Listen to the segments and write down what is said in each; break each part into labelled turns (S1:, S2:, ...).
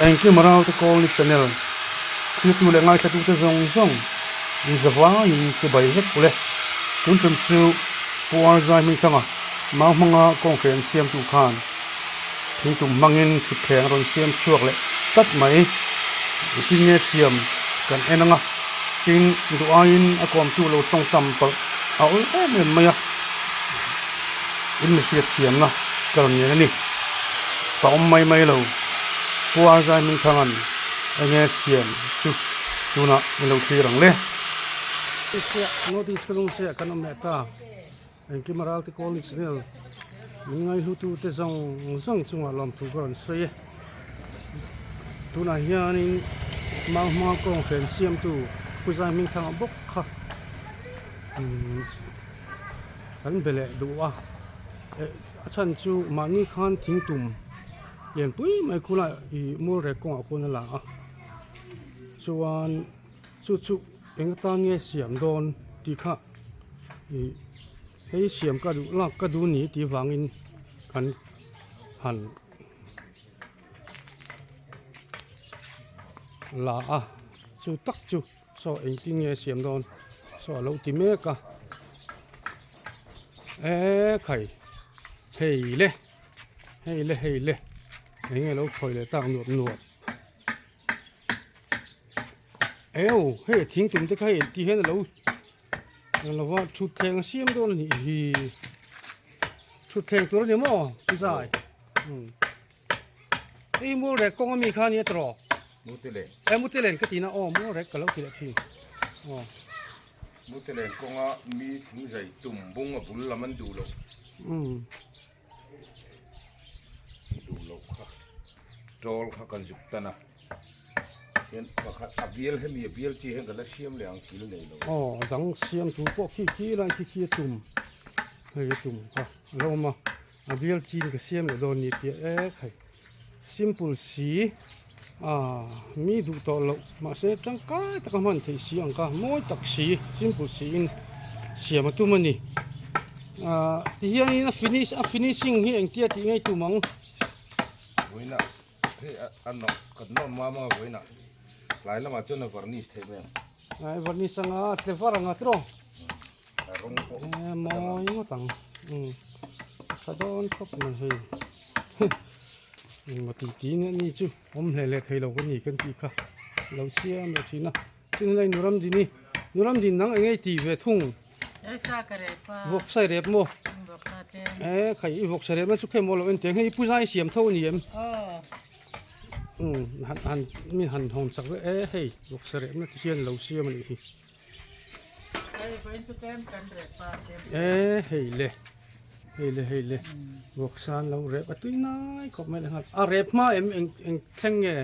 S1: Engkim Ralte Kawlni Channel thiltu leh ngaithlatute zawng zawng inzavaiin chibai vek ule. Tun tum chu Pu Arzai Hmingthanga mau hmanga kawnghren siamtu khan thingtum hmangin thutthleng a rawn siam chhuak leh tlat mai. Engtin nge siam kan en anga tin duh aiin a kawmtu lo tawng tam palh a awl em em mai a, in mi hriat thiamna ka rawn ngen a ni. Ka awm mai mai lo, Pu Arzai Hmingthanga'n enge siam chu tunah i lo thlir ang le. Notice ka lung hriah kan awm leh ta. Engkim a Ralte Colony Channel min ngaihlutute zawng zawng chungah lawmthu ka rawn sawi e. Tunah hianin mau hmanga kawng hren siamtu Pu Zai Hmingthanga bawk kha umm kan be leh duh a. Eh a chhan chu mahni khan thingtum lianpui mai khula ih mualrek kawngah khuan a la a chuan. Chu chu eng atan nge siam dawn tih kha ih hei siam ka duh lak ka duh ni tih vangin kan han la a chu tak chu saw engtin nge siam dawn saw a lo ti mek a e khai hei le hei le hei le eng nge lo khawi leh tak nuap nuap. Eo hei thingtum te kha hei ti hian alo lova thutthleng a siam dawn a nih hi thutthleng tur a ni maw pu zai hei mual rek kawng ami kha ania tawh
S2: mutilen
S1: e mutilen ka tihna aw mual rek ka lo ti leh thin aw
S2: mutilen kawnga mi thing zai tum bung a bul lam an duh loh Duh loh kha tawl kha kan zuk tan a hian pakhat a bial hemi a bial chi hian kan la siam leh ang kil nei lo.
S1: Aw a dang siam tur pawh khi khi lai khi khi a tum hei a tum kha a lo awm a a bial chin ka siam leh dawn ni tih ek hei simple si ah mi duh tawh loh mahse tangkai taka hman theih si ang kha mawi tak si simple siin siam a tum a ni ah tihianin a finish a finishing hi engtia tih ngei tum ang.
S2: Vawiinah hei a nawh kan nawh mam anga vawiinah tlai lamah chuan a varnish theih mai ang.
S1: Ai varnish anga a tle var anga tiraw.
S2: A rawng pawh.
S1: E mawi ngawt ang umm a tha dawn khawp mai hei. Engmaw tih tih nge ni chu awm hle leh thei lo ka ni kan tih kha lo siam leh thin a tin helai Nuramdini Nuramdin nang eng nge i tih ve thung vawksa i rep maw e khai i vawksa rep na chu khawi maw lo en teh hei i pu zai siam tho a ni em umm han han mi han hawn chak ve e hei vawksa rep na te hian lo siam a nih hi. E hei le hei le hei le vawksa an lo rep a tui nai khawp mai leh nghal a rep hma em eng eng thleng nge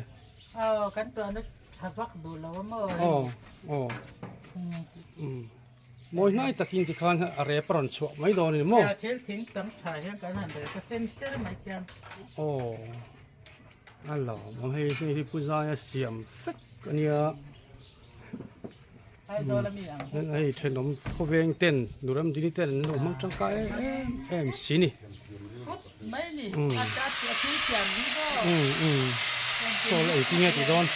S3: aw kan tuahna tha vak duh lo a maw
S1: aw aw um mawi hnai takin tikhan a rep a rawn chhuah mai dawn a ni maw
S3: thil thing chang tha hian kan han rep a sen ser mai khian
S1: aw a lawm hei hi pu zaia siam vek a nia. Hei thenawm khawveng ten Nuram Dini ten an lo hmang tangkai em em si ni. Saw la engtin nge tih dawn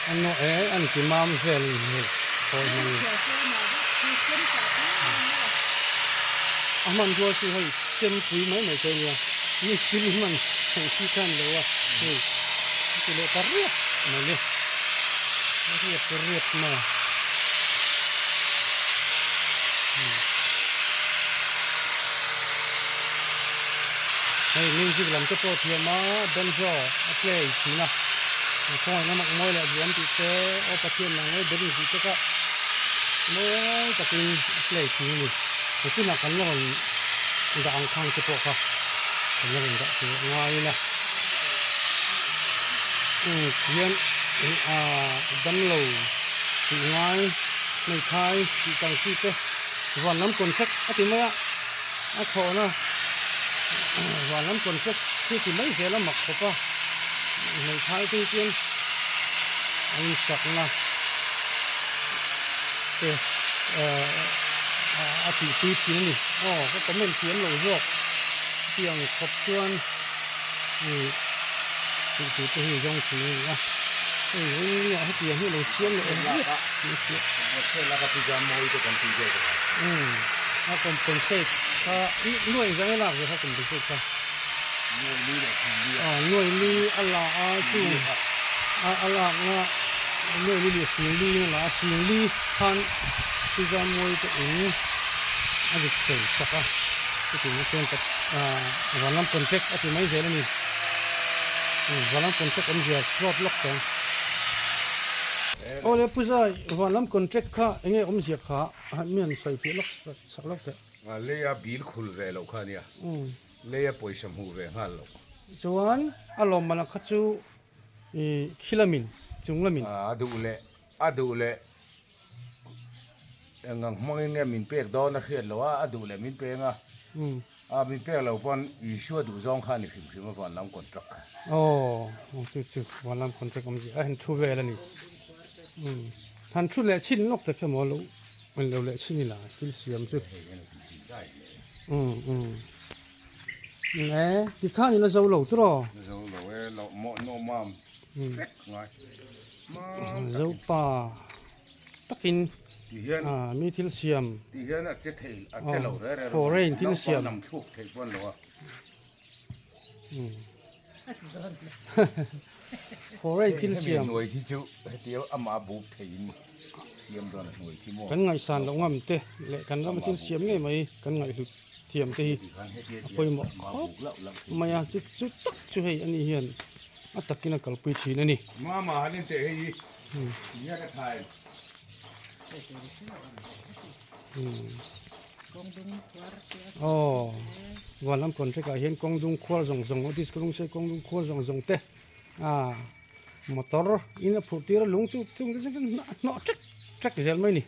S1: an nawh e an ti mam vel a ni hei khawi hmang in. A hman rual chu hei chempui mai mai te ania mi thil hman theih hi khan lo a hei a ti leh ta riap mai le. Riap riap mai a. Hei music lam te pawh thiam a banjo a play thin a khawngaihna mak mawi leh duam tih te aw Pathian nang mawi ber in tih te kha mawi takin a play thin a ni tunah kan la rawn dah ang khang te pawh kha kan la rawn dah tur a ngai ila tihian damlo tih ngai hmeithai tih tang chi te van lam contract a ti mai a a thawhna van lam contract chu ti mai zel a mak khawp a hmeithai te hi chuan a insakna te a tih pui thin a ni aw ka comment thiam lo zawk chutiang khawp chuan. Tih tur te hi zawng thin a ni a, hei ring ah hetiang hi a lo siam leh em em a umm a compensate kha nuai zang e lak ve kha compensate kha aw nuai li a la a chu a lak na nuai li leh sing li a la a sing li khan Chuzamawi te in a dik sawi sak a chutin chuan vanlam contract a ti mai zel a ni vanlam contract awmzia zawt lawk tawng aw le puzai vanlam contract kha enge awmzia kha mi han sawi fiah lawk sak lawk teh.
S2: Leia bil khul ve loh kha a nia leia pawisa hmuh ve nghal loh.
S1: Chuan a lawmman kha chu khi lamin chung lamin.
S2: A duh leh a duh leh. Engang hmangin nge min pek dawn a hriat loh a, a duh leh min peng a, a min pek loh pawn Isua duh zawng kha a ni hrim hrim a vanlam contract kha.
S1: Aw, chu chu vanlam contract awm zia a han thu vel a ni. Han thu leh chhin lawk ta kha maw lo an lo leh chhin ila thil siam chu. E tikhan ila zo lo tur aw.
S2: Zo lo e, lo mawh nawm mam. vek ngai
S1: Zopa takin mi thil siam
S2: ti hian a che thei a che lo re re
S1: foreign thil siam
S2: nam thluk thei pawn lo a
S1: foreign thil siam
S2: hnuai khi chu hetia ama buk thei in siam dawn a hnuai khi maw
S1: kan ngaihsan loh ngam te leh kan rama thil siam ngei mai kan ngaihhlut thiam te hi a pawimawh khawp mai a chu chu tak chu hei ani hian a takin a kalpui thin a ni.
S2: Mama han in teh hei hi hian a thai.
S1: Aw vanlam contract ah hian kawng dung khuar zawng zawng office kawng se kawng dung khuar zawng zawng te ah motor in a phurh tir a lung chu chung te chuan hnawh ṭek ṭek zel mai a ni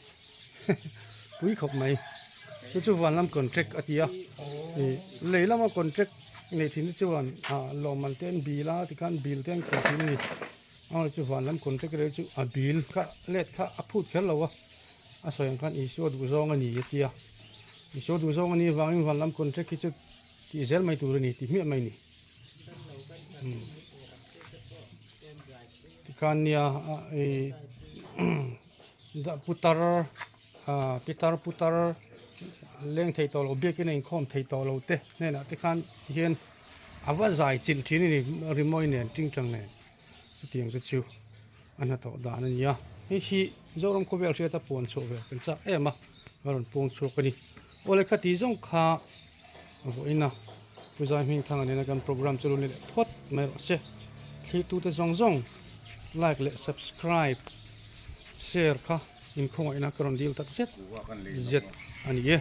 S1: pui khawp mai chu chu vanlam contract a ti a ih lei lama contract nei thin te chuan ah lawmman te an bil a tikhan bil te an khawih thin a ni amaherawhchu chu vanlam contract rei chu a bil kha let kha a phut kher lo a a sawi ang khan Isua duh zawng a ni a ti a Isua duh zawng a nih avangin vanlam contract hi chu tih zel mai tur a ni tih hmiah mai a ni. Tikhan nia ih putar ah pitar putar leng thei tawh lo biakin a inkhawm thei tawh lo te hnenah te khan tihian a va zai chilh thin a ni rimawi nen tingtang nen chutiang te chu a hnathawh dan a ni a hei hi Zoram khawvel hriata puan chhuah ve kan chak em a a rawn puang chhuak a ni aw lehkha tih zawng kha. A vawiin a Puzai Hmingthanga nena kan program chu lo ni leh phawt mai rawh se. Thlirtute zawng zawng like leh subscribe share kha inkhawngaihin a ka rawn dil tak zet zet a ni e.